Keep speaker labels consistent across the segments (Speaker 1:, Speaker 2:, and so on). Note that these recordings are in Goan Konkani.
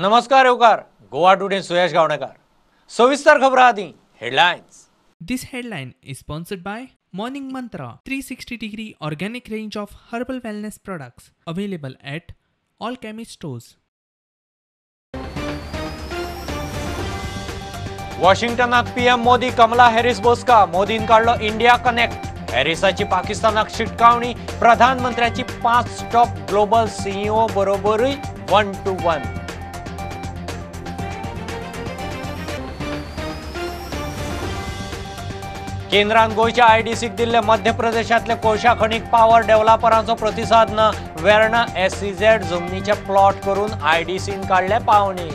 Speaker 1: नमस्कार येवकार गोवा टुडे सुयश गावणेकर. सविस्तर खबरां आदी headlines.
Speaker 2: This headline is sponsored by Morning Mantra 360 degree organic range of herbal wellness products available at all chemist stores.
Speaker 1: वॉशिंग्टनात PM Modi Kamala Harris बसका. मोदीन काडलो इंडिया कनेक्ट. हॅरिसाची पाकिस्तानाक शिटकावणी. प्रधानमंत्र्याची 5 टॉप ग्लोबल सीईओ बरोबरूय 1-to-1. केंद्रान गोंयच्या आयडीसीक दिल्ले मध्य प्रदेशांतले कोळशा खणीक पावर डेव्हलपरांचो प्रतिसाद ना. वेर्णा एसईझेड जमनीचे प्लॉट करून आयडीसीन काडले पावणी.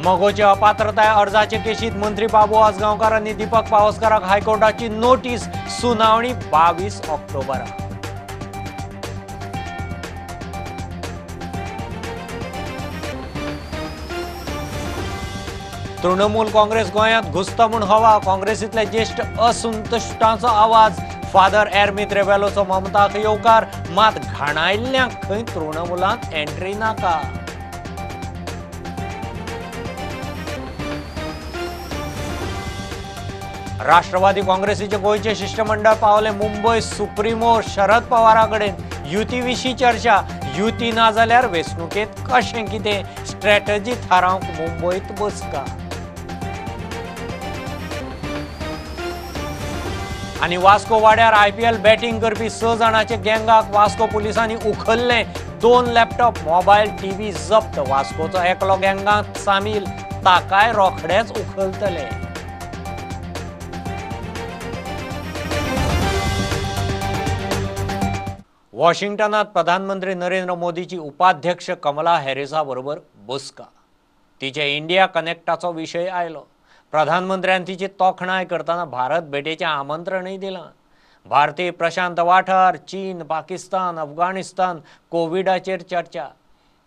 Speaker 1: मगोचे अपात्रताय अर्जाचे केशीत मंत्री बाबू आजगांवकार आनी दीपक पावसकाराक हायकोर्टाची नोटीस. सुनावणी 22 ऑक्टोबराक. तृणमूल काँग्रेस गोंयांत घुसता म्हूण हवा. काँग्रेसींतले ज्येश्ठ असंतुश्टांचो आवाज. फादर एर्मित रेबेलोचो ममताक येवकार. मात घाणायल्ल्यांक खंय तृणमूलांत एंट्री नाका. राष्ट्रवादी काँग्रेसीचे गोंयचे शिष्टमंडळ पावले मुंबय सुप्रिमो शरद पवारा कडेन. युती विशीं चर्चा. युती ना जाल्यार वेंचणुकेंत कशें कितें स्ट्रॅटजी थारावंक मुंबयत बसका. आनी वास्को वाड्यार आयपीएल बॅटींग करपी 6 जाणांचे गँगाक वास्को पुलिसांनी उखल्लें. 2 लॅपटॉप, मोबायल, टीव्ही जप्त. वास्कोचो एकलो गँगांत सामील, ताकाय रोखडेच उखलतले. वॉशिंग्टनात प्रधानमंत्री नरेंद्र मोदीची उपाध्यक्ष कमला हॅरिसा बरोबर बसका. तिचे इंडिया कनेक्टाचो विशय आयलो. प्रधानमंत्र्यान तिची तोखणाय करतना भारत भेटेचें आमंत्रणूय दिलां. भारतीय प्रशांत वाठार, चीन, पाकिस्तान, अफगाणिस्तान, कोविडाचेर चर्चा.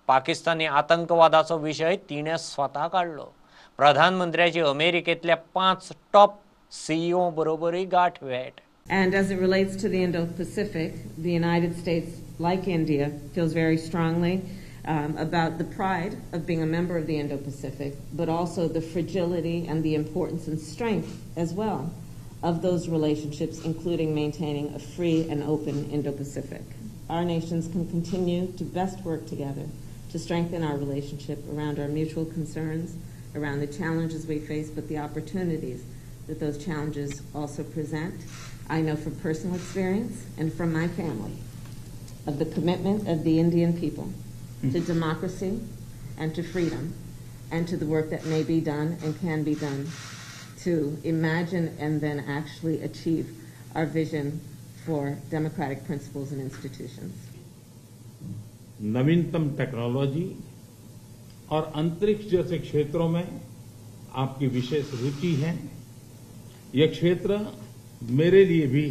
Speaker 1: पाकिस्तानी आतंकवादाचो विशय तिणें स्वता काडलो. प्रधानमंत्र्याची अमेरिकेंतल्या 5 टॉप सीईओ बरोबरूय गांठ भेट.
Speaker 3: And as it relates to the Indo-Pacific, the United States, like India, feels very strongly about the pride of being a member of the Indo-Pacific, but also the fragility and the importance and strength as well of those relationships, including maintaining a free and open Indo-Pacific. Our nations can continue to best work together to strengthen our relationship around our mutual concerns, around the challenges we face, but the opportunities that those challenges also present. I know from personal experience and from my family of the commitment of the Indian people to democracy and to freedom and to the work that may be done and can be done to imagine and then actually achieve our vision for democratic principles and institutions.
Speaker 4: नवीनतम टेक्नोलॉजी और अंतरिक्ष जैसे क्षेत्रों में आपकी विशेष रुचि है। यह क्षेत्र मेरे लिए भी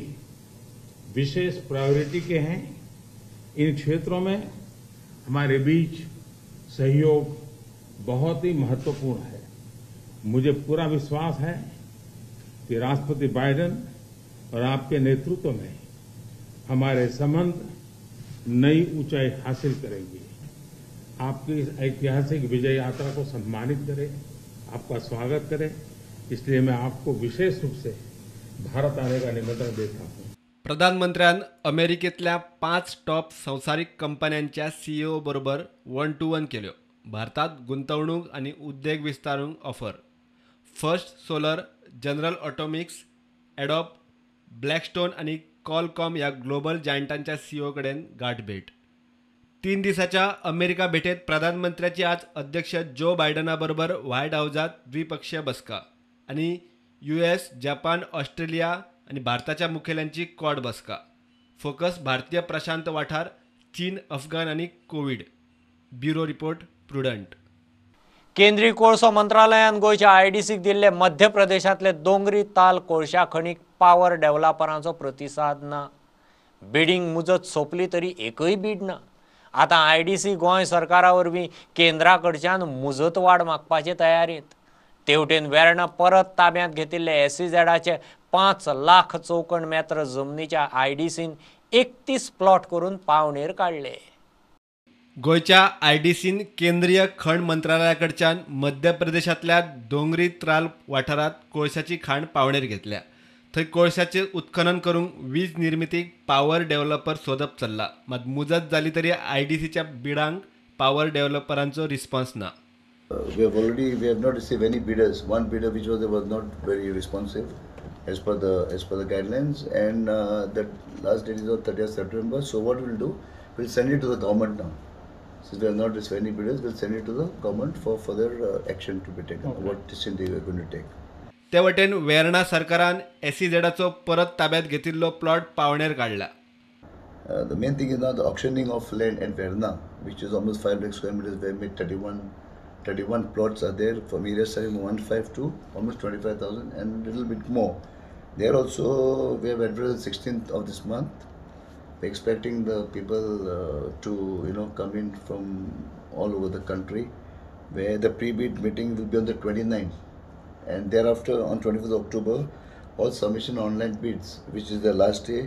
Speaker 4: विशेष प्रायोरिटी के हैं। इन क्षेत्रों में हमारे बीच सहयोग बहुत ही महत्वपूर्ण है। मुझे पूरा विश्वास है कि राष्ट्रपति बाइडेन और आपके नेतृत्व में हमारे संबंध नई ऊंचाई हासिल करेंगे। आपकी इस ऐतिहासिक विजय यात्रा को सम्मानित करें, आपका स्वागत करें, इसलिए मैं आपको विशेष रूप से भारत आने का निमंत्रण देता हूं।
Speaker 5: प्रधानमंत्र्यान अमेरिकेतल्या 5 टॉप संवसारीक कंपन्यांच्या सीईओ बरोबर 1-to-1 केल्यो. भारतात गुंतवणूक आनी उद्देग विस्तारूंक offer. First Solar, General Atomics, Adobe, Blackstone आनी कॉलकॉम ह्या ग्लोबल जायंटांच्या सीईओ कडेन गांठभेट. 3 दिसाच्या अमेरिका भेटेत प्रधानमंत्र्याची आज अध्यक्ष जो बायडना बरोबर व्हायट हावजात द्विपक्षीय बसका आनी US, Japan, Australia आनी भारताच्या मुखेल्यांची क्वाड बसका. फोकस भारतीय प्रशांत वाठार, चीन, अफगाण आनी कोवीड. Bureau report, Prudent.
Speaker 1: केंद्रीय कोळसो मंत्रालयान गोंयच्या आयडीसीक दिल्ले मध्य प्रदेशांतले दोंगरी ताल कोळशा खणीक पावर डेव्हलपरांचो प्रतिसाद ना. बिडींग मुजत सोंपली तरी एकूय बीड ना. आतां आयडीसी गोंय सरकारा वरवीं केंद्रा कडच्यान मुजत वाड मागपाचे तयारेंत. तेवटेन वेर्णा परत ताब्यांत घेतिल्ले एसईझेडाचे 5 लाख चौखण मेत्र जमनीच्या आयडीसीन 31 प्लॉट करून पावणेर काडले.
Speaker 5: गोंयच्या आयडीसीन केंद्रीय खण मंत्रालयाकडच्यान मध्य प्रदेशांतल्या दोंगरी त्राल वाठारांत कोळशाची खाण पावणेर घेतल्या. थंय कोळशाचें उत्खनन करूंक वीज निर्मितीक पावर डेव्हलपर सोदप चल्ला. मात मुजत जाली तरी आयडीसीच्या बिडांक पावर डेव्हलपरांचो रिस्पॉन्स ना.
Speaker 6: We have not received any bidders. One bidder which was not very responsive as per the guidelines, and that last date is on 30th September. So what we'll do, we'll send it to the government now. Since we have not received any bidders, we'll send it to the government for further action to be taken. Okay. What decision they are going to take.
Speaker 5: ते वटेन वेर्णा सरकारान एसईझेडाचो परत ताब्यात घेतिल्लो प्लॉट पावणेर काडला.
Speaker 6: The main thing is now the auctioning of land at Verna, which is almost 5 lakh square meters, where made 31 plots are there from area starting 15 to almost 25,000 and little bit more. There also we have advertised 16th of this month. We're expecting the people to come in from all over the country, where the pre-bid meeting will be on the 29th, and thereafter on 24th October, all submission online bids, which is the last day,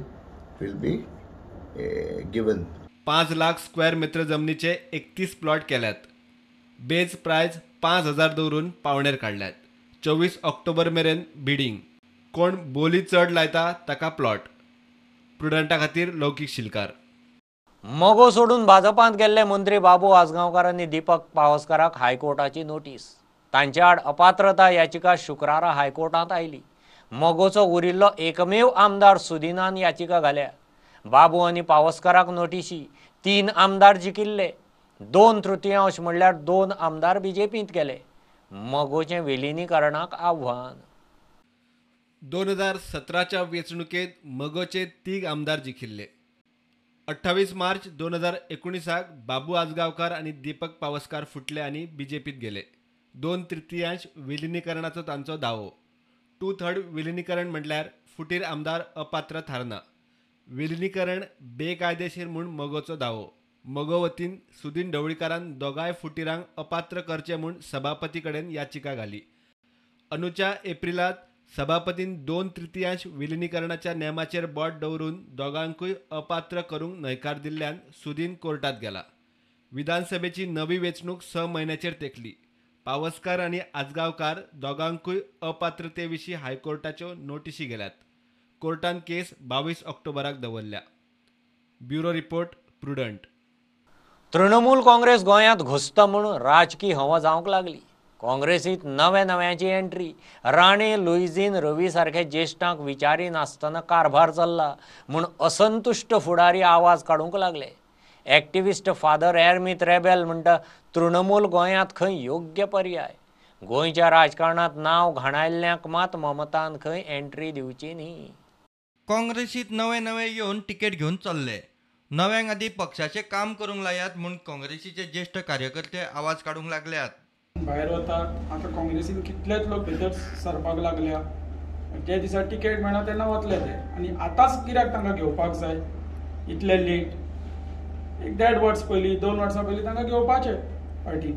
Speaker 6: will be given.
Speaker 5: 5 lakh square metre जमनीचे 31 plot केल्यात. बेज प्रायज 5,000 दवरून पावणेर काडल्यात. 24 ऑक्टोबर मेरेन बिडींग. कोण बोली चड लायता ताका प्लॉट. प्रुडंटा खातीर लौकीक शिलकार.
Speaker 1: मगो सोडून भाजपांत गेल्ले मंत्री बाबू आजगांवकार आनी दीपक पावसकाराक हायकोर्टाची नोटीस. तांचे आड अपात्रता याचिका शुक्रारा हायकोर्टांत आयली. मगोचो उरिल्लो एकमेव आमदार सुदिनान याचिका घाल्या. बाबू आनी पावसकाराक नोटीशी. 3 आमदार जिखिल्ले. 2/3 म्हणल्यार 2 आमदार बीजेपींत गेले. मगोचें विलिनीकरणाक आव्हान.
Speaker 5: 2017च्या वेंचणुकेंत मगोचे 3 आमदार जिखिल्ले. 28 मार्च 2019 बाबू आजगांवकार आनी दीपक पावसकार फुटले आनी बीजेपींत गेले. 2/3 विलिनीकरणाचो तांचो दावो. 2/3 विलिनीकरण म्हटल्यार फुटीर आमदार अपात्र थारना. विलिनीकरण बेकायदेशीर म्हूण मगोचो दावो. मगो वतीन सुदीन ढवळीकारान दोगांय फुटीरांक अपात्र करचे म्हूण सभापती कडेन याचिका घाली. अंदूच्या एप्रिलांत सभापतीन 2/3 विलिनीकरणाच्या नेमाचेर बोट दवरून दोगांकूय अपात्र करूंक न्हयकार दिल्ल्यान सुदीन कोर्टांत गेला. विधानसभेची नवी वेंचणूक 6 म्हयन्याचेर तेंकली. पावसकार आनी आजगांवकार दोगांकूय अपात्रते विशीं हायकोर्टाच्यो नोटिशी गेल्यात. कोर्टान केस 22 ऑक्टोबराक दवरल्या. Bureau report, Prudent.
Speaker 1: Trinamool Congress गोंयांत घुसता म्हूण राजकी हवा जावंक लागली. काँग्रेसीत नव्या नव्याची एंट्री. राणे, लुईझीन, रवी सारखे ज्येश्ठांक विचारी नासतना कारभार चल्ला म्हूण असंतुश्ट फुडारी आवाज काडूंक लागले. एक्टिविस्ट फादर एर्मीत रेबेल म्हणटा तृणमूल गोंयांत खंय योग्य पर्याय. गोंयच्या राजकारणांत नांव घाणायल्ल्यांक मात ममतान खंय एंट्री दिवची न्ही.
Speaker 7: काँग्रेसीत नवे नवे येवन तिकेट घेवन चल्ले. नव्यांक आदी पक्षाचें काम करूंक लायात म्हूण काँग्रेसीचे ज्येश्ठ कार्यकर्ते आवाज काडूंक लागल्यात.
Speaker 8: भायर वतात आतां काँग्रेसीन कितलेच लोक भितर सरपाक लागल्या. जे दिसा तिकेट मेळना तेन्ना वतले ते, आनी आतांच कित्याक तांकां घेवपाक जाय इतले लेट? 1.5 वर्स पयलीं, 2 वर्सां पयलीं तांकां घेवपाचें पार्टी.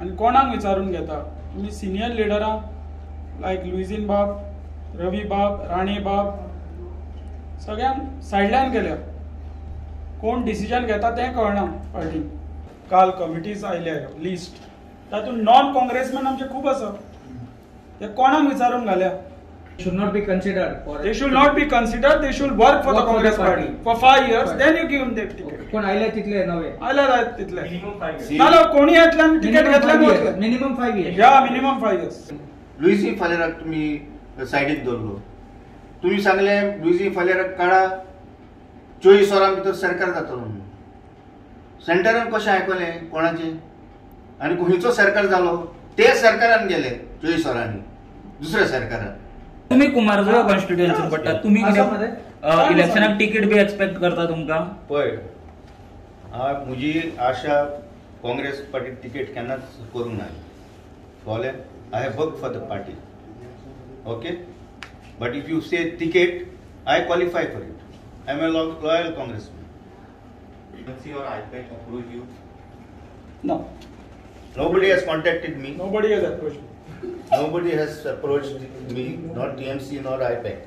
Speaker 8: आनी कोणाक विचारून घेता तुमी? सिनियर लिडरांक लायक लुईझीन बाब, रवी बाब, राणे बाब सगळ्यांक सायडलायन केल्या. कोण डिसिजन घेता तें कळना पार्टी. काल कमिटीज आयल्या लिस्ट, तातूंत नॉन काँग्रेसमॅन आमचे खूब आसा. ते कोणाक विचारून घाल्या?
Speaker 9: Should not be considered for
Speaker 8: they should not be considered. They should work for the Congress party for 5 years, then you give them the ticket.
Speaker 9: कोण आयले तितले नवे
Speaker 8: आयले तितले नाल्यार कोणी येतल्यान तिकेट घेतल्यान
Speaker 9: मिनिमम 5 इयर्स.
Speaker 8: या मिनिमम 5 इयर्स.
Speaker 10: लुईझी फालेराक तुमी सायडीक दवरलो. तुमी सांगले लुईझी फालेराक काडा, 24 वरां भितर सरकार जातलो म्हणून. सेंटरान कशें आयकलें कोणाचें? आनी खंयचो सरकार जालो ते सरकारान गेले 24 वरांनी दुसऱ्या सरकारान.
Speaker 11: तुम्ही कुमारजुंवा कॉन्स्टिट्युएन्सी पडटा, तुम्ही इलेक्शनाक तिकीट बी एक्सपेक्ट करता तुमकां?
Speaker 10: पळय, म्हजी आशा काँग्रेस पार्टी तिकीट केन्नाच करूंक ना. कळ्ळें? I have work for the party, okay? But if you say ticket, I qualify for it. I am a loyal Congressman.
Speaker 12: Or IPAC approach you?
Speaker 8: No.
Speaker 10: Nobody has contacted me.
Speaker 8: Nobody has approached me.
Speaker 10: Nobody has approached me, not TMC nor IPAC.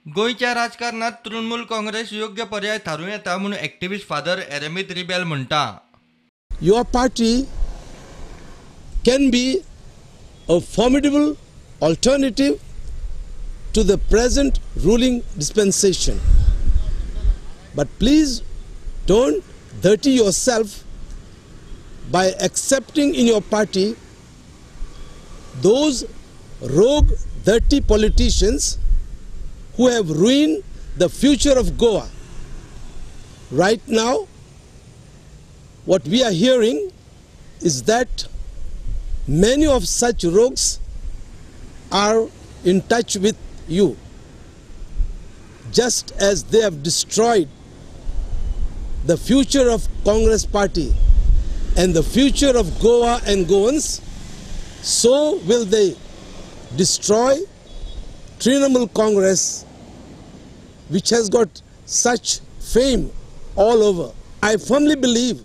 Speaker 7: गोंयच्या राजकारणात तृणमूल काँग्रेस योग्य पर्याय थारूं येता म्हूण एक्टिविस्ट फादर एरेमीत रिबेल म्हणटा.
Speaker 13: Your party can be a formidable alternative to the present ruling dispensation. But please don't dirty yourself by accepting in your party those rogue, dirty politicians who have ruined the future of Goa. Right now, what we are hearing is that many of such rogues are in touch with you, just as they have destroyed the future of Congress party and the future of Goa and Goans, so will they destroy Trinamool Congress, which has got such fame all over. I firmly believe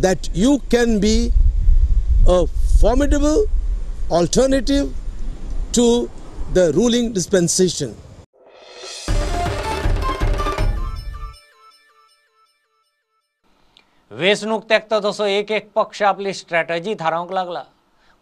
Speaker 13: that you can be a formidable alternative to the ruling dispensation.
Speaker 1: वेंचणूक तेंकता तसो एक एक पक्ष आपली स्ट्रॅटजी थारावंक लागला.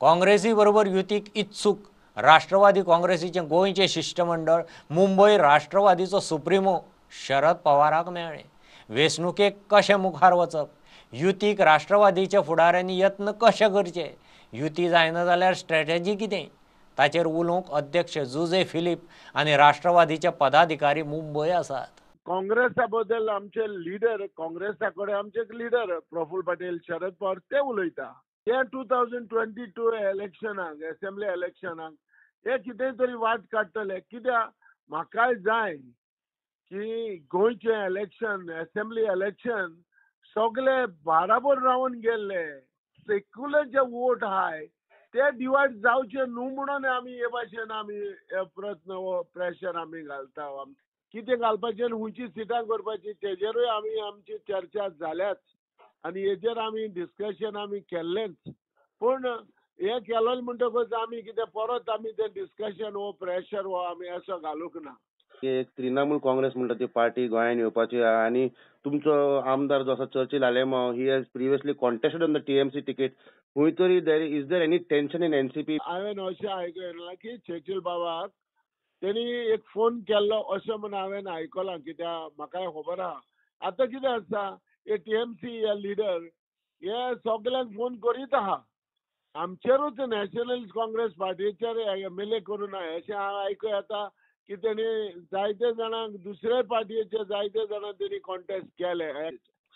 Speaker 1: काँग्रेसी बरोबर युतीक इत्सूक राष्ट्रवादी काँग्रेसीचें गोंयचें शिश्टमंडळ मुंबय राष्ट्रवादीचो सुप्रिमो शरद पवाराक मेळ्ळें. वेंचणुकेक कशें मुखार वचप, युतीक राष्ट्रवादीच्या फुडाऱ्यांनी यत्न कशे करचे, युती जायना जाल्यार स्ट्रॅटजी कितें, ताचेर उलोवंक अध्यक्ष जुजे फिलीप आनी राष्ट्रवादीचे पदाधिकारी मुंबय आसात.
Speaker 14: काँग्रेसा बद्दल आमचे लिडर, काँग्रेसा कडेन आमचे लिडर प्रफुल्ल पटेल, शरद पवार ते उलयता. हे 2022 इलेक्शनाक, असेंब्ली इलेक्शनाक हे कितें तरी वाट काडटले. कित्याक म्हाकाय जाय की गोंयचें इलेक्शन, असेंब्ली इलेक्शन सगळे बाराबर रावन गेल्ले, सेक्युलर जे वोट आहाय ते डिवायड जावचे न्हू म्हणून आमी हे भाशेन आमी प्रयत्न हो प्रेशर आमी घालता. कितें घालपाचें, खंयची सिटां करपाची तेजेरूय आमी आमची चर्चा जाल्याच आनी हेजेर आमी डिस्कशन आमी केल्लेंच. पूण हें केलें म्हणटकच आमी कितें परत आमी तें डिस्कशन हो प्रेशर हो आमी असो घालूंक ना.
Speaker 15: एक तृणमूल काँग्रेस म्हणटा ती पार्टी गोंयांत येवपाची आहा आनी तुमचो आमदार जो आसा Churchill Alemao, he has previously contested on the TMC ticket. खंय तरी there is there any tension in NCP?
Speaker 14: हांवें अशें आयकलां की चर्चिल बाबाक तेणी एक फोन केल्लो अशें म्हूण हांवें आयकलां, कित्याक म्हाकाय खबर आहा. आतां कितें आसता, हे टीएमसी हे लिडर हे सगल्यांक फोन करीत आहा, आमचेरूच नॅशनल काँग्रेस पार्टीचेर एमएलए करूं ना अशें हांव आयकूं येता की तेणी जायते जाणांक दुसऱ्या पार्टीचे जायते जाणांक तेणी कॉन्टेस्ट केले.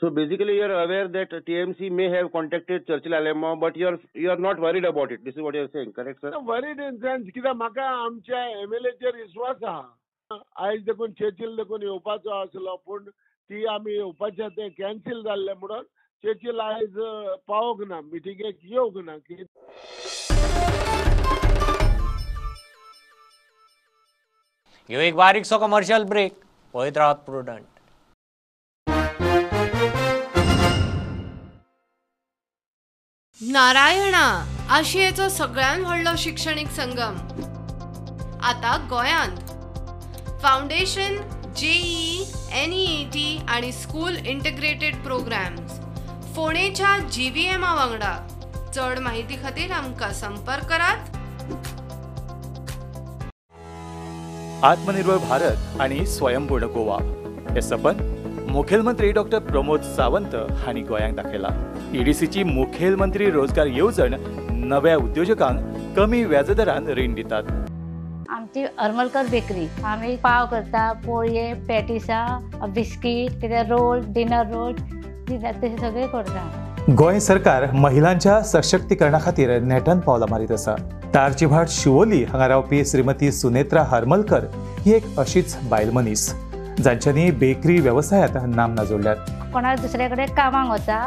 Speaker 15: So basically you are aware that TMC may have contacted Churchill Alemao, but you are not worried about it. This is what you are saying, correct sir?
Speaker 14: Worried in sense कित्याक म्हाका आमच्या एमएलएचेर विस्वास आहा. आयज देखून चर्चिल देखून येवपाचो आसलो, पूण ती आमी येवपाचें तें कॅन्सील जाल्लें म्हणून चर्चिल आयज पावोंक ना, मिटिंगेक येवंक ना.
Speaker 1: घेऊ एक बारीकसो कमर्शियल ब्रेक. पळयत रावात प्रुडंट.
Speaker 16: नारायणा आशियेचो सगळ्यात व्हडलो शिक्षणीक संगम आता गोयांत. फाउंडेशन, जेईई, एनईईटी आणि स्कूल इंटिग्रेटेड प्रोग्राम्स फोंडेच्या जीव्हीएमा वांगडा. चड माहिती खातीर आमकां संपर्क करात.
Speaker 17: आत्मनिर्भर भारत आणि स्वयंपूर्ण गोवा हे सपन मुखेलमंत्री डॉक्टर प्रमोद सावंत हांणी गोंयांक दाखयला. ईडीसीची मुखेलमंत्री रोजगार येवजण नव्या उद्योजकांक कमी व्याजदरान रीण दितात.
Speaker 18: आमची हरमलकर बेकरी, आमी पाव करता, पोळये, पॅटिसां, बिस्कीट, कितें रोल, डिनर रोल तशें सगळें करता.
Speaker 17: गोंय सरकार महिलांच्या सशक्तीकरणा खातीर नेटान पावलां मारीत आसा. तारचीभाट शिवोली हांगा रावपी श्रीमती सुनेत्रा हरमलकर ही एक अशीच बायल मनीस जांच्यांनी बेकरी वेवसायांत नामना जोडल्यात.
Speaker 18: कोणा दुसऱ्या कडेन कामाक वता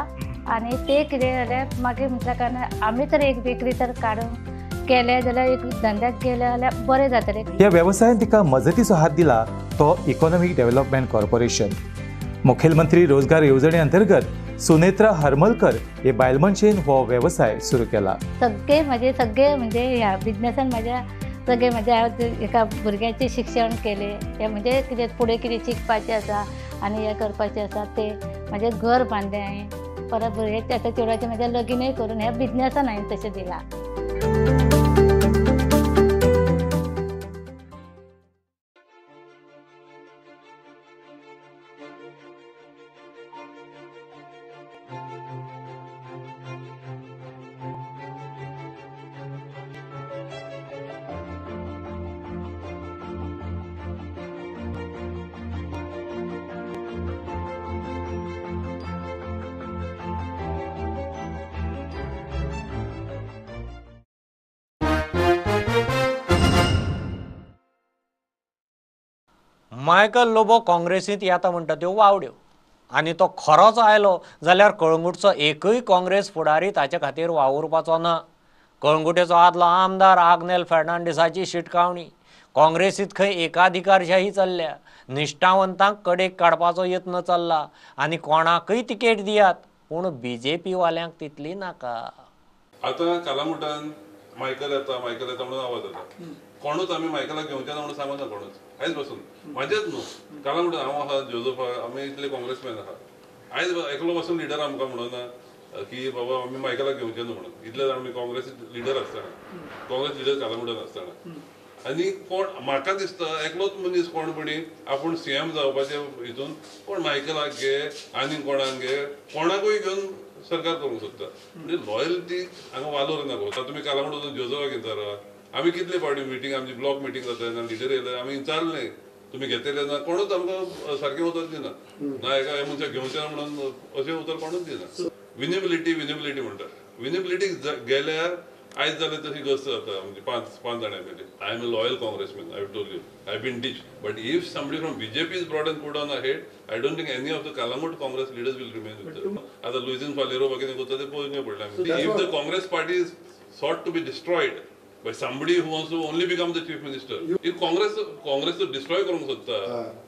Speaker 18: आनी ते कितें जाल्यार मागीर म्हटल्या कारणान आमी तर एक बेकरी तर काडून केले जाल्यार एक धंद्याक गेले जाल्यार बरें जातलें.
Speaker 17: ह्या वेवसायान तिका मजतीचो हात दिला तो इकॉनॉमीक डेव्हलपमेंट कॉर्पोरेशन. मुखेलमंत्री रोजगार येवजणे अंतर्गत सुनेत्रा हरमलकर हे बायल मनशेन हो वेवसाय सुरू केला.
Speaker 18: सगळे म्हजे सगळे म्हणजे ह्या बिजनेसान म्हाज्या सगळे म्हज्या एका भुरग्याचें शिक्षण केलें, हें म्हणजे कितें फुडें कितें शिकपाचें आसा आनी हें करपाचें आसा तें म्हाजें घर बांदलें हांवें. परत भुरग्याचें आतां चेडवाचें म्हाजें लगीनय करून ह्या बिजनेसान हांवें तशें दिलां.
Speaker 1: मायकल लोबो काँग्रेसींत येता म्हणटा त्यो वावड्यो आनी तो खरोच आयलो जाल्यार कळंगूटचो एकूय काँग्रेस फुडारी ताचे खातीर वावुरपाचो ना. कळंगुटेचो आदलो आमदार आग्नेल फेर्नांडीसाची शिटकावणी. काँग्रेसींत खंय एकाधिकारशाही चल्ल्या, निश्ठावंतांक कडेक काडपाचो यत्न चल्ला आनी कोणाकय तिकेट दियात पूण बीजेपी वाल्यांक तितली नाका.
Speaker 19: आतां कालामुटान मायकल येता मायकल येता म्हणून आवाज येता. कोणूच आमी मायकलाक घेवचे ना म्हणून सांगना कोणूच आयज पासून म्हाजेच न्हू कालामुटान हांव आहा जोजफ आहा आमी इतले काँग्रेसमॅन आहा आयज एकलो पासून लिडर आमकां म्हणना की बाबा आमी मायकलाक घेवचे न्हू म्हणून. इतले जाण आमी काँग्रेस लिडर आसतना काँग्रेस लिडर कालामुटान आसतना आनी कोण म्हाका दिसता एकलोच मनीस कोण पणी आपूण सीएम जावपाचे हितून कोण मायकलाक घे आनी कोणाक घे कोणाकूय घेवन सरकार करूंक सोदता. म्हणजे लॉयल्टी हांगा वालोर ना. आतां तुमी कालामुटान जोजफाक विचारा आमी कितले फावटी मिटींग आमची ब्लॉक मिटींग जाता तेन्ना लिडर येयले आमी विचारलें तुमी घेतले ना कोणूच आमकां सारकें उतर दिना ना एका ह्या मनशाक घेवचें ना म्हणून अशें उतर कोणूच दिना. विनेबिलिटी विनेबिलिटी म्हणटा विनेबिलिटी गेल्यार आयज जाल्यार तशी गस्त जाता म्हणजे पांच जाणां मेली. I am a loyal Congressman, I have told you, I have been ditched. But if somebody from BJP is brought and put on ahead, I don't think any of the Calangute Congress leaders will remain with them. आतां लुईझिन फालेरो कितें करता तें पळोवचें पडलें. If the Congress party is sought to be destroyed by somebody who wants to only become the chief minister, if Congress to destroy करूंक सोदता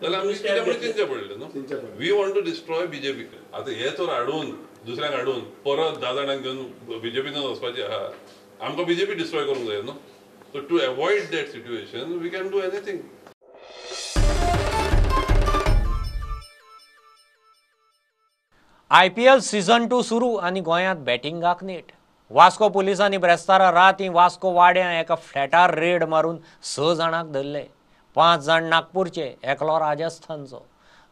Speaker 19: जाल्यार आमी कितें म्हणून चिंतचें पडलें न्हू. We want to destroy BJP. आतां हे तर हाडून दुसऱ्यांक हाडून परत 10 जाणांक घेवन बीजेपीन वचपाचें आहा. आमकां बीजेपी डिस्ट्रॉय करूंक जाय न्हू. So to avoid that situation we can do anything.
Speaker 1: IPL season 2 सुरू आनी गोंयांत बॅटिंगाक नेट. वास्को पुलिसांनी ब्रेस्तारा रातीं वास्को वाड्यां एका फ्लॅटार रेड मारून 6 जाणांक धरले. 5 जाण नागपूरचे, एकलो राजस्थानचो.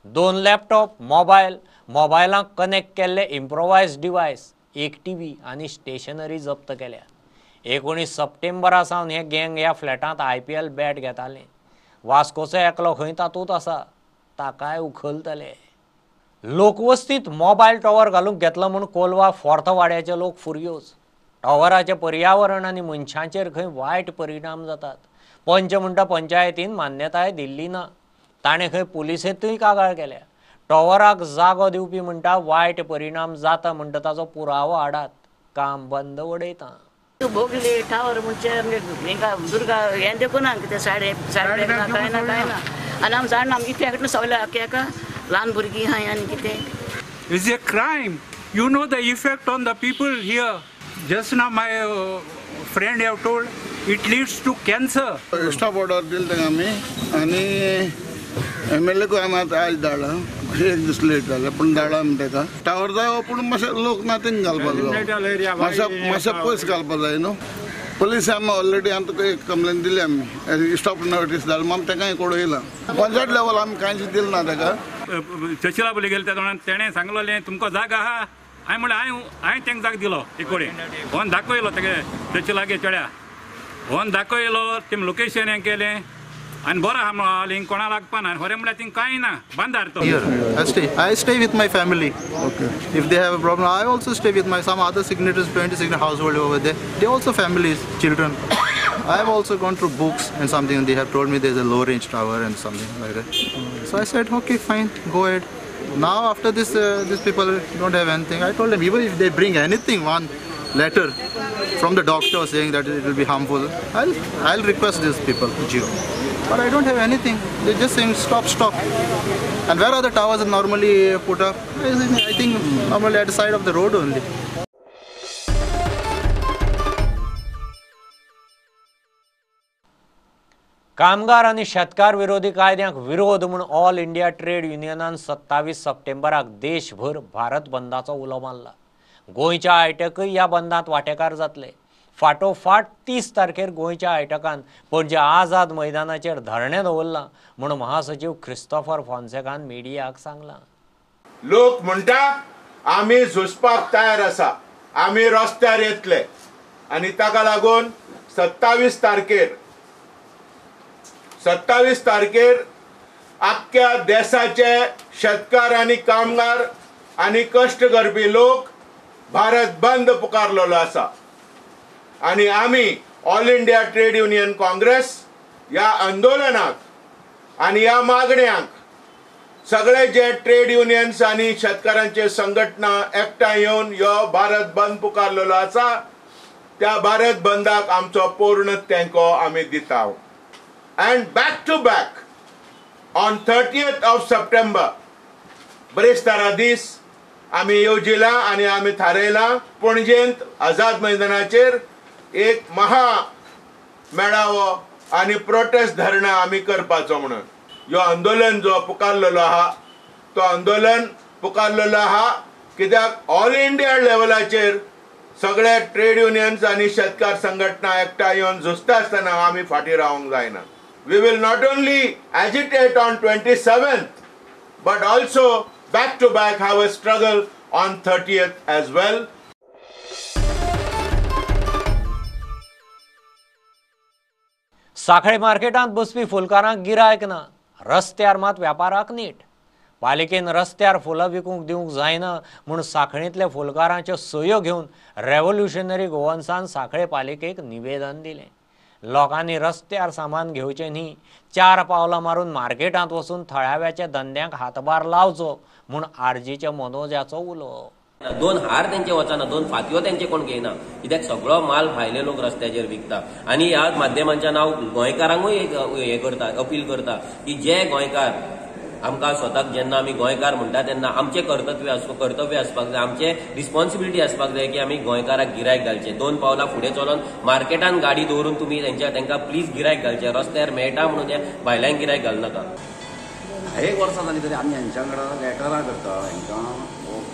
Speaker 1: 2 लॅपटॉप, मोबायल, मोबायलांक कनेक्ट केल्ले इम्प्रोवायज डिवायस, एक टीव्ही आनी स्टेशनरी जप्त केल्या. 19 सप्टेंबरा सावन हे गँग ह्या फ्लॅटांत IPL bat घेतालें. वास्कोचो एकलो खंय तातूंत आसा, ताकाय उखलतले. लोकवस्तींत मोबायल टॉवर घालूंक घेतलो म्हूण कोलवा फोर्थ वाड्याचे लोक फुरयोज. टॉवराचे पर्यावरण आनी मनशांचेर खंय वायट परिणाम जातात. पंच म्हणटा पंचायतीन मान्यताय दिल्ली ना. ताणें खंय पुलिसेंतूय कागाळ केल्या. टॉवराक जागो दिवपी म्हणटा वायट परिणाम जाता म्हणटा ताचो पुरावो हाडात, काम बंद वडयता.
Speaker 20: भोगली टावर म्हणजे दुर्गा हें देखून ना कितें साडे साडे ना कांय ना कांय ना आनी आम जाणा आमगे इतल्या सगळ्या एका ल्हान भुरगीं आहाय आनी कितें.
Speaker 21: It's a crime. You know the effect on the people here. Just now my friend have told it leads to cancer.
Speaker 22: Stop order दिल तांकां आमी आनी एम एल एकूय आमी आतां आयज धाडला. एक दीस लेट जालें पूण धाडला आमी ताका. टावर जाय पूण मातशें लोक ना थिंग घालपाक जाय, मातशें मातशें पयस घालपाक जाय न्हू. पुलीस आमी ऑलरेडी आमकां एक कंप्लेन दिली आमी, स्टॉप नोटीस धाडला आमी ताका कळयलां. पंचायत लेवल आमी कांयच दिलें ना ताका.
Speaker 23: चर्चिला पळय गेले त्या तेणें सांगलेलें तुमकां जाग आहा. हांवें म्हणलें हांवें तांकां जाग दिलो एक कडेन होन दाखयलो तेगे चर्चिलागे चेड्या होन दाखयलो तेम लोकेशन हें केलें आनी बरो आहा म्हणून हिंग कोणा लागपा ना. खरें म्हणल्यार थिंग कांय ना बांदार तो.
Speaker 24: I stay with my family.
Speaker 22: Okay.
Speaker 24: If they have a problem, I also stay with my some other signatories, 20 signatory household over there. They also families, children. I have also gone through books and something, and they have told me there's a low range tower and something like that. So I said, okay, fine, go ahead. Now after this, these people don't have anything. I told them even if they bring anything, one letter from the doctor saying that it will be harmful, I'll request these people, Jio. But I don't have anything. They're just saying stop, stop. And where are the towers normally put up? I think normally at the side of the road only.
Speaker 1: कामगार आनी शेतकार विरोधी कायद्यांक विरोध म्हूण ऑल इंडिया ट्रेड युनियनान 27 सप्टेंबराक देशभर भारत बंदाचो उलो मारला. गोंयच्या आयटकय ह्या बंदांत वांटेकार जातले. फाटोफाट 30 तारखेर गोंयच्या आयटकान पणजे आझाद मैदानाचेर धरणें दवरलां म्हूण महासचीव क्रिस्तोफर फोन्सेकान मिडियाक सांगलां.
Speaker 2: लोक म्हणटा आमी झुजपाक तयार आसा, आमी रस्त्यार येतले आनी ताका लागून 27 तारखेर आख्ख्या देशाचे शेतकार आनी कामगार आनी कश्ट करपी लोक भारत बंद पुकारलेलो आसा आनी आमी all India trade union congress ह्या आंदोलनाक आनी ह्या मागण्यांक सगळे जे ट्रेड युनियन्स आनी शेतकारांचे संघटना एकठांय येवन ह्यो भारत बंद पुकारलेलो आसा त्या भारत बंदाक आमचो पूर्ण तेंको आमी दिता. And back to back on 30th of September बरेस्तारा दीस आमी येवजिला आनी आमी थारायला पणजेंत आझाद मैदानाचेर एक महा मेळावो आनी प्रोटेस्ट धरणा आमी करपाचो म्हणून. ह्यो आंदोलन जो पुकारलेलो आहा तो आंदोलन पुकारलेलो आहा कित्याक ऑल इंडिया लेवलाचेर सगळे ट्रेड युनियन्स आनी शेतकार संघटना एकठांय येवन झुजता आसतना आमी फाटीं रावंक जायना. We will not only agitate on 27th, but also back to back have a struggle on 30th as well.
Speaker 1: Sanquelim मार्केटांत बसपी फुलकारांक गिरायक ना, रस्त्यार मात व्यापाराक नीट. पालिकेन रस्त्यार फुलां विकूंक दिवंक जायना म्हूण सांखळींतल्या फुलकारांच्यो सयो घेवन रेव्होल्युशनरी गोवन्सान सांखळे पालिकेक निवेदन दिलें. लोकांनी रस्त्यार सामान घेवचें न्ही, 4 पावलां मारून मार्केटांत वचून थळाव्याच्या धंद्यांक हातभार लावचो म्हूण आरजीच्या मनोजाचो उलो.
Speaker 3: 2 हार तेंचे वचना, 2 फातयो तेंचे कोण घेयना, कित्याक सगळो माल भायले लोक रस्त्याचेर विकता. आनी ह्या माध्यमांच्या नांव गोंयकारांकूय एक हें करता, अपील करता की जे गोंयकार आमकां स्वताक जेन्ना आमी गोंयकार म्हणटा तेन्ना आमचें कर्तव्य आसपाक जाय, आमचें रिस्पॉन्सिबिलिटी आसपाक जाय की आमी गोंयकाराक गिरायक घालचें. 2 पावलां फुडें चलोन मार्केटान गाडी दवरून तुमी तांकां प्लीज गिरायक घालचें. रस्त्यार मेळटा म्हणून भायल्यांक गिरायक घालनाका.
Speaker 4: 10 वर्सां जालीं तरी आमी हेंच्या वांगडा लेटरां करता, हेंकां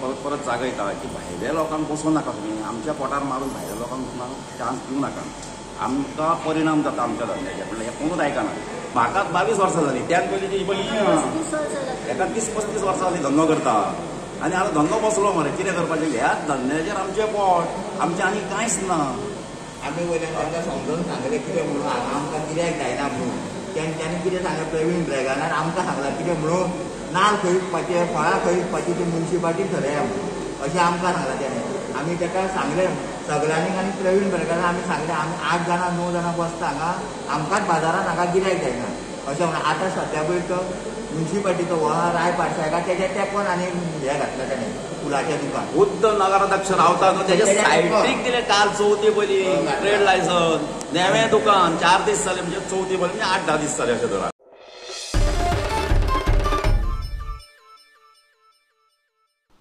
Speaker 4: परत परत जागयता की भायल्या लोकांक बसोवं नाका तुमी, आमच्या पोटार मारून भायल्या लोकांक चान्स दिवं नाका, आमकां परिणाम जाता आमच्या धंद्याचेर. म्हणल्यार हें कोणूच आयकना. म्हाका 22 वर्सां जालीं, त्यान पयलीं एका 30-35 वर्सां जालीं धंदो करता आनी आतां धंदो बसलो मरे, कितें करपाचें? ह्याच धंद्याचेर आमचें पोट, आमचें आनी कांयच ना.
Speaker 6: आमी वयल्यान तांकां समजून सांगलें कितें म्हणून आमकां गिरायक जायना म्हणून. तेंच्यांनी कितें सांगलें, प्रवीण ड्रॅगनान आमकां सांगलां कितें म्हणून नाल खंय विकपाचें, फळां खंय विकपाचीं ती मुन्सिपाल्टी थरया म्हणून अशें आमकां सांगलां तेणें. आमी ताका सांगलें सगळ्यांनी आनी प्रवीण ड्रॅगनान आमी सांगलें आमी 8 जाणां 9 जाणां बसता हांगा, आमकांच बाजारान हांगा गिरायक जायना अशें म्हणून. आतां सद्या पळय तो मुन्सिपाल्टीचो हो राय पाडसायका तेच्या तेंकोन आनी हें घातलां तेणें फुलाचें दुकान.
Speaker 4: बुद्ध नगराध्यक्ष रावता न्हू तेच्या सायडीक दिलें काल चवथी पयलीं ट्रेड लायसन्स, नवें दुकान 4 दीस जाले, म्हणजे चवथी पयलीं म्हणजे 8-10 दीस जाले अशें धरा.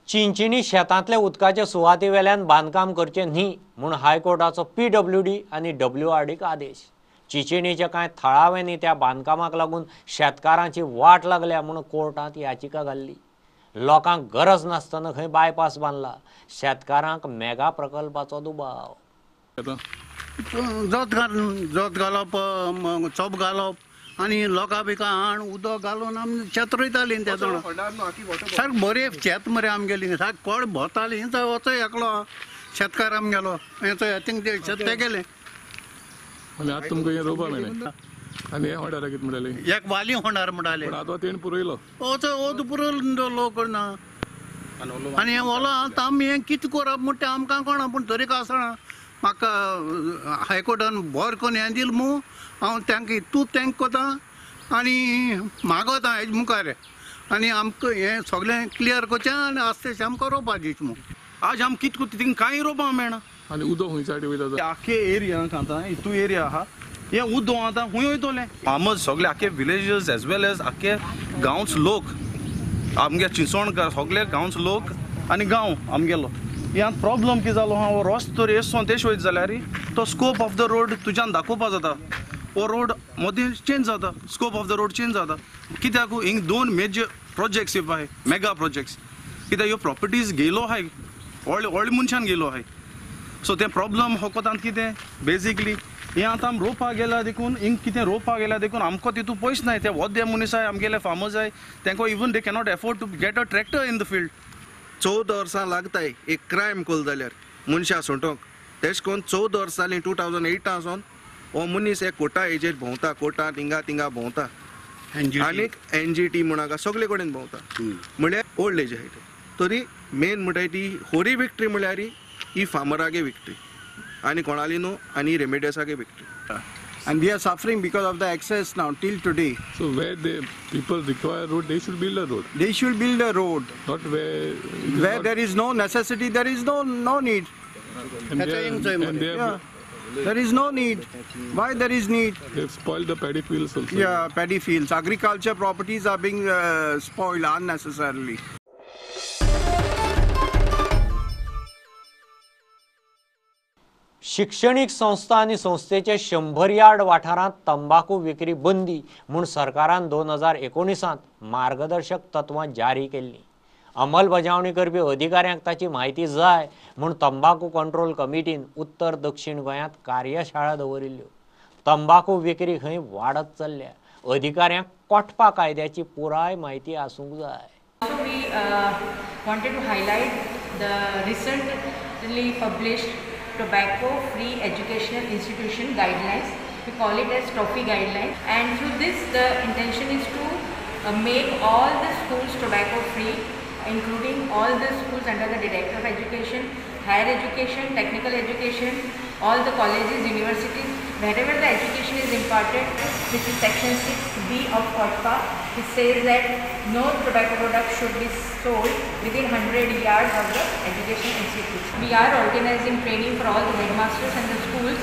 Speaker 1: चिंचिणी शेतांतल्या उदकाच्या सुवाती वेल्यान बांदकाम करचें न्ही म्हूण हायकोर्टाचो PWD आनी WRDक आदेश. चिंचिणीच्या कांय थळाव्यांनी त्या बांदकामाक लागून शेतकारांची वाट लागल्या म्हूण कोर्टांत याचिका घाल्ली. लोकांक गरज नासतना खंय बायपास बांदला, शेतकारांक मेगा प्रकल्पाचो दुबाव.
Speaker 22: जोत घालप, चोप घालप आनी लोकां बिकां हाण उदक घालून आमी शेत रोयतालीं. त्या सारकें बरें शेत मरे आमगेली, सारकें कोड भोंवतालीं. वचो एकलो शेतकार आमगेलो थिंग शेत तेगेलें.
Speaker 25: आतां तुमकां हें रोवपा मेळ्ळें आनी हें होंडार कितें म्हणटालें,
Speaker 22: एक वाली होंडार म्हणटाले.
Speaker 25: आतां तेणें पुरयलो,
Speaker 22: वचो पुरयलो लोक ना आनी हें ओलो. आतां आमी हें कितें करप म्हण तें आमकां कळना, पूण तरी आसना म्हाका हायकोर्टान बरें करून हें दिलें म्हूण हांव तांकां तूं तांकां कोता आनी मागोता हेजे मुखार आनी आमकां हें सगळें क्लियर करचें आनी आस्ते आमकां रोवपा दिवचें म्हूण.
Speaker 8: आज आम कितें करता थिंगा कांय रोवपा मेळना.
Speaker 25: आनी उदक खंय सायडी वयता?
Speaker 8: आख्खे एरियांत आतां हितू एरिया आहा
Speaker 24: हें उदक आतां खूंय वयतलें? फार्मर्स सगळे आख्खे विलेजर्स एज वेल एज आख्खे गांवच लोक, आमगे चिंचोणकार सगळे गांवच लोक आनी गांव आमगेलो. ह्या प्रॉब्लम कितें जालो आहा, हो रस्तो तर एश तेश वयता जाल्यार तो स्कोप ऑफ the road तुज्यान दाखोवपा जाता. हो रोड मदीं चेंज जाता, scope of the road change जाता. कित्याक हिंग दोन मेजर प्रोजेक्ट्स येवपा आहाय, मेगा प्रोजेक्ट्स. कित्याक ह्यो प्रॉपर्टीज घेयलो आहाय, व्हडले व्हडले मनशान घेयलो आहाय. सो तें प्रॉब्लम होकोतांत कितें बेजिकली हें आतां आमी रोवपाक गेल्या देखून, हिंग कितें रोवपाक गेल्या देखून आमकां तितू पयस नाय. ते वद्दे मनीस आहाय, आमगेले फार्मर्स आहाय, तांकां even they cannot afford to get a tractor in the field.
Speaker 5: 14 वर्सां लागताय एक क्रायम कोल जाल्यार मनशां सोंटोंक. तेश कोन 14 वर्सां जालीं 2008 सावन हो मनीस एक कोटा हेजेर भोंवता, कोर्टांत हिंगा तिंगा भोंवता आनीक NGT म्हणाका सगळे कडेन भोंवता. म्हळ्यार ओल्ड एज आहाय. तरी मेन म्हणटाय ती होरी विक्ट्री म्हळ्यार ही फार्मरागे विक्ट्री आनी कोणाली न्हू आनी रेमेडियसागे victory.
Speaker 9: And we are suffering because of the access now till today.
Speaker 25: So where the people require road, they should build a road.
Speaker 9: They should build a road.
Speaker 25: Not where
Speaker 9: where there is no necessity, there is no need.
Speaker 25: And they have,
Speaker 9: there is no need. Why there is need?
Speaker 25: They have spoiled the paddy fields also.
Speaker 9: Yeah, paddy fields. Agriculture properties are being spoiled unnecessarily.
Speaker 1: शिक्षणीक संस्था आनी संस्थेचे 100 यार्ड वाठारांत तंबाकू विक्री बंदी म्हूण सरकारान 2019 मार्गदर्शक तत्वां जारी केल्लीं. अंमलबजावणी करपी अधिकाऱ्यांक ताची म्हायती जाय म्हूण तंबाकू कंट्रोल कमिटीन उत्तर दक्षिण गोंयांत कार्यशाळा दवरिल्ल्यो. तंबाकू विक्री खंय वाडत चल्ल्या. अधिकाऱ्यांक कोटपा कायद्याची पुराय म्हायती आसूंक जाय.
Speaker 10: We wanted to highlight the recently published Tobacco Free Educational Institution Guidelines. We call it as TOFI guidelines, and through this the intention is to make all the schools tobacco free, including all the schools under the Director of Education, higher education, technical education, all the colleges, universities, wherever the education is imparted, which is section 6B of COTPA, which says that no tobacco product should be sold within 100 yards of the education institute. We are organizing training for all the headmasters and the schools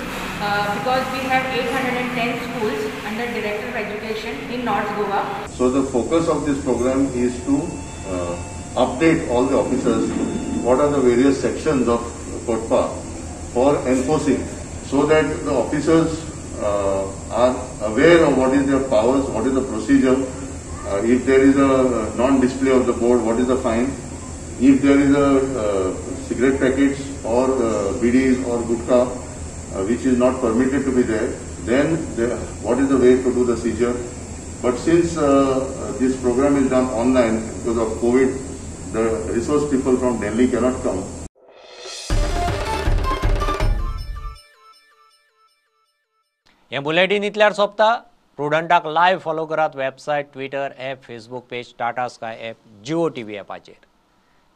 Speaker 10: because we have 810 schools under Director of Education in North Goa.
Speaker 11: So the focus of this program is to update all the officers what are the various sections of COTPA for enforcing, so that the officers are aware of what is their powers, what is the procedure, if there is a non-display of the board, what is the fine, if there is a cigarette packets or bidis or gutka which is not permitted to be there, then what is the way to do the seizure. But since this program is done online because of COVID, the resource people from Delhi cannot come.
Speaker 1: हें बुलेटीन इतल्यार सोंपता. प्रुडंटाक लायव्ह फॉलो करात website, Twitter app, Facebook page, Tata Sky app, Jio TV ॲपाचेर.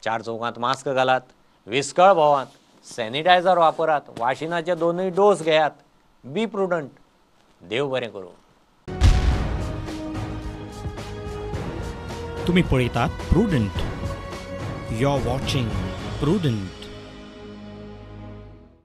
Speaker 1: 4 चौकांत मास्क घालात, विस्कळ भोवात, सॅनिटायझर वापरात, वाशिनाचे 2 डोस घेयात. Be prudent. देव बरें करूं.
Speaker 12: तुम्ही पळयतात Prudent. You are watching Prudent.